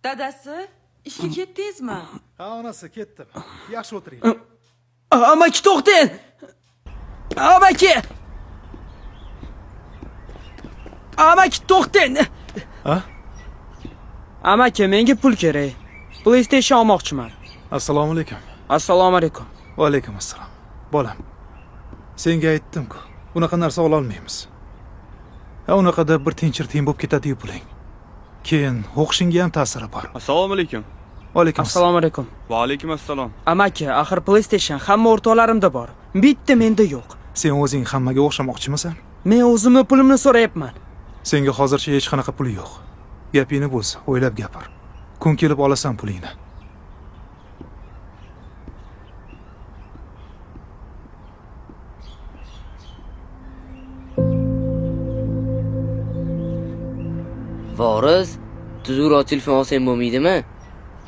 Dadasi, ishga ketdingizmi? Ha, onasi, ketdim. Yaxshi o'tiring. Amaki, to'xtang! Amaki! Amaki, to'xtang! Ha? Amaki, menga pul kerak. PlayStation olmoqchiman. Assalomu alaykum. Assalomu alaykum. Va alaykum assalom. Bolam, senga aytdim-ku, unaqa narsa ola olmaymiz. Ha, unaqada bir tinchir tiyin bo'lib ketadi-yu puling. Keyin o'qishingga ham ta'siri bor. Assalomu alaykum. Va alaykum assalom. Assalomu alaykum. Va alaykum assalom. Amaki, axir PlayStation hamma o'rtoqlarimda bor. Bitta menda yo'q. Sen o'zing hammaga o'xshamoqchimisan? Men o'zimni pulimni so'rayapman. Senga hozircha hech qanaqa pul yo'q. Gapingni bo'lsa, o'ylab gapir. Kun kelib olasan pulingni. Voris, tuzukroq telefon olsang bo'lmaydimi?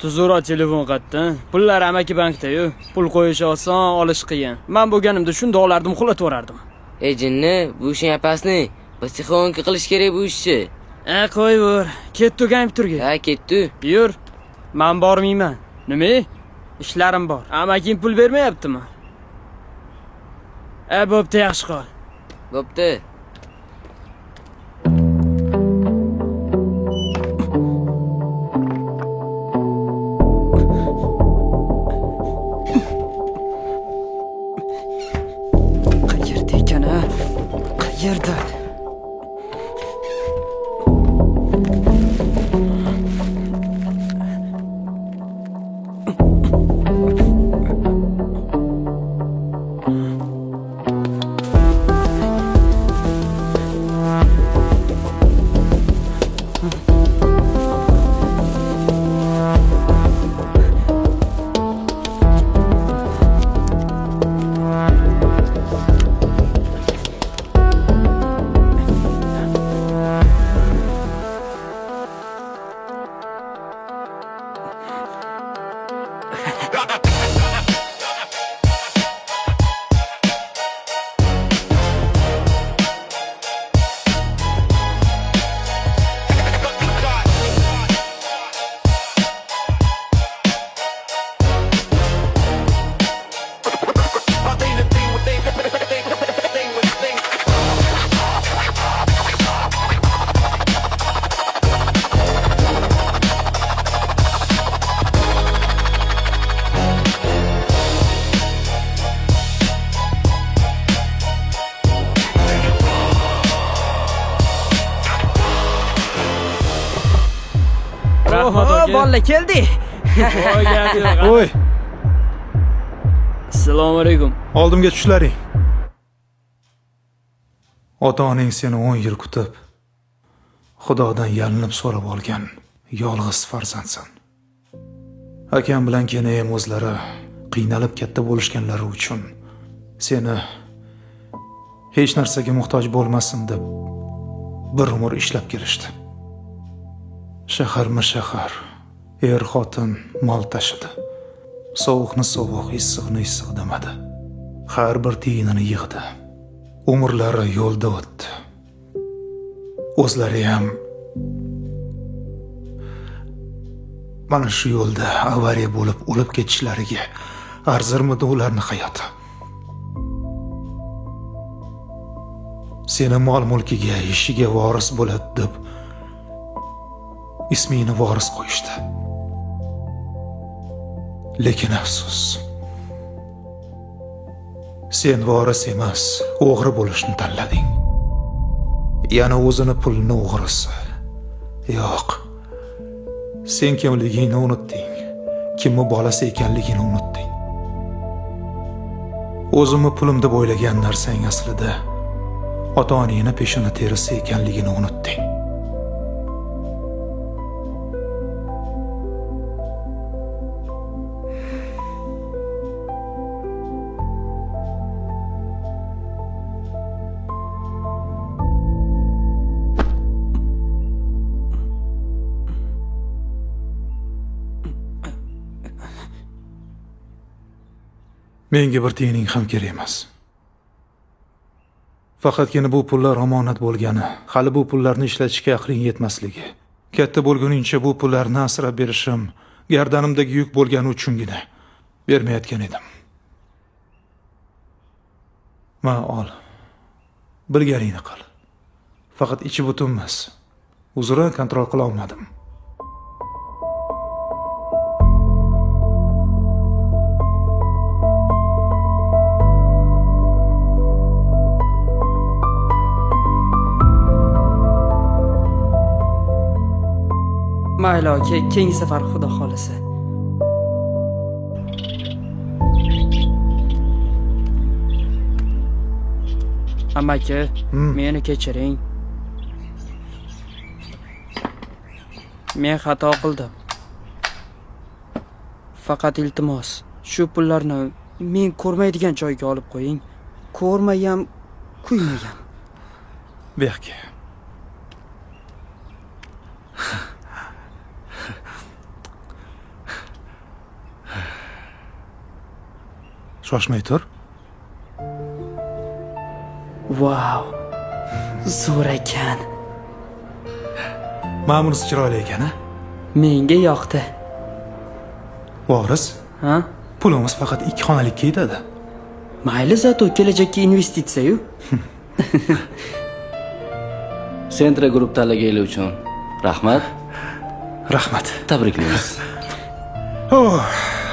Tuzukroq telefon qayerdan? Pullar amaki bankda-yu. Pul qo'yish oson, olish qiyin. Men bo'lganimda shunda olardim, uxlataverardim. Ey jinni, bu ishing apasni. Psixologga qilish kerak bu ishni. E, qo'yver. Ketdi kompyuterga. Ha, ketdi. Yur. Men bormayman. Nima? Ishlarim bor. Amaking pul bermayaptimi? E, bo'pti, yaxshi qol. Bo'pti. Qayerda ekan, a? Qayerda? Rahmat aka. Bolalar keldi. Voy, gap yo'q. Oy, Assalomu alaykum. oldimga tushlaring. Ota-onang seni 10 yil kutib, Xudodan yalinib so'rab olgan yolg'iz farzandsan. Akam bilan kenayam o'zlari qiynalib katta bo'lishganlari uchun seni hech narsaga muhtoj bo'lmasin deb bir umr ishlab kelishdi. Shaharma-shahar, er-xotin mol tashidi. Sovuqni sovuq, issiqni issiq demadi. Har bir tiyinini yig'di. Umrlari yo'lda o'tdi. O'zlari ham mana shu yo'lda avariya bo'lib o'lib ketishlariga arzirmidi ularning hayoti? Seni mol-mulkiga, ishiga voris bo'ladi deb ismingni voris qo'yishdi. Lekin afsus, sen voris emas, o'g'ri bo'lishni tanlading. Yana o'zini pulini o'g'risi. Yo'q. Sen kimligingni unutding. Kimni bolasi ekanligingni unutding. O'zimni pulim deb o'ylagan narsang aslida ota-onangni peshona terisi ekanligini unutding. Menga bir tiyining ham kerak emas. Faqatgina bu pullar omonat bo'lgani, hali bu pullarni ishlatishga aqling yetmasligi Katta bo'lguningcha bu pullarni asrab berishim gardanimdagi yuk bo'lgani uchungina bermayotgan edim. Ma ol. Bilganingni qil. Faqat ichi butun emas. Uzra kontrol qila olmadim. Mayli aka, keyingi safar xudo xolisa. Amaki, meni kechiring. Men xato qildim. Faqat iltimos, shu pullarni men ko'rmaydigan joyga olib qo'ying. Ko'rmayam, kuymayam. Bu yoqqa. Shoshmay tur. Vau. Zo'r ekan. Mana bunisi chiroyli ekan, a? Menga yoqdi. Voris, Ha? pulimiz faqat ikki xonalikka yetadi. Mayli, zato kelajakka investitsiya-yu. Sentra Group tanlagani uchun rahmat. Rahmat. Tabriklaymiz. Oh,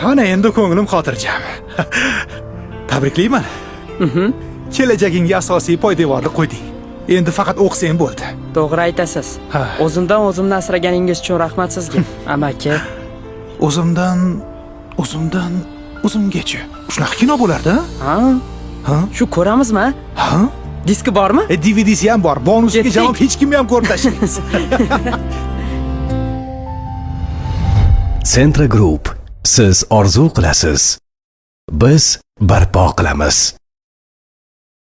ana endi ko'nglim xotirjam. Tabriklayman. Kelajagingga asosiy poydevorni qo'yding. Endi faqat o'qisang bo'ldi. To'g'ri aytasiz. Ha. O'zimdan o'zimni asraganingiz uchun rahmat sizga, amaki. O'zimdan o'zimdan o'zimgacha. Shunaqa kino bo'lardi, Ha? Ha? Shu ko'ramizmi? Ha? Diski bormi? E, DVDsi ham bor. Bonusiga Ketdik. javob hech kimni ham ko'rib tashlaymiz. Centra Group. Siz orzu qilasiz. Biz barpo qilamiz.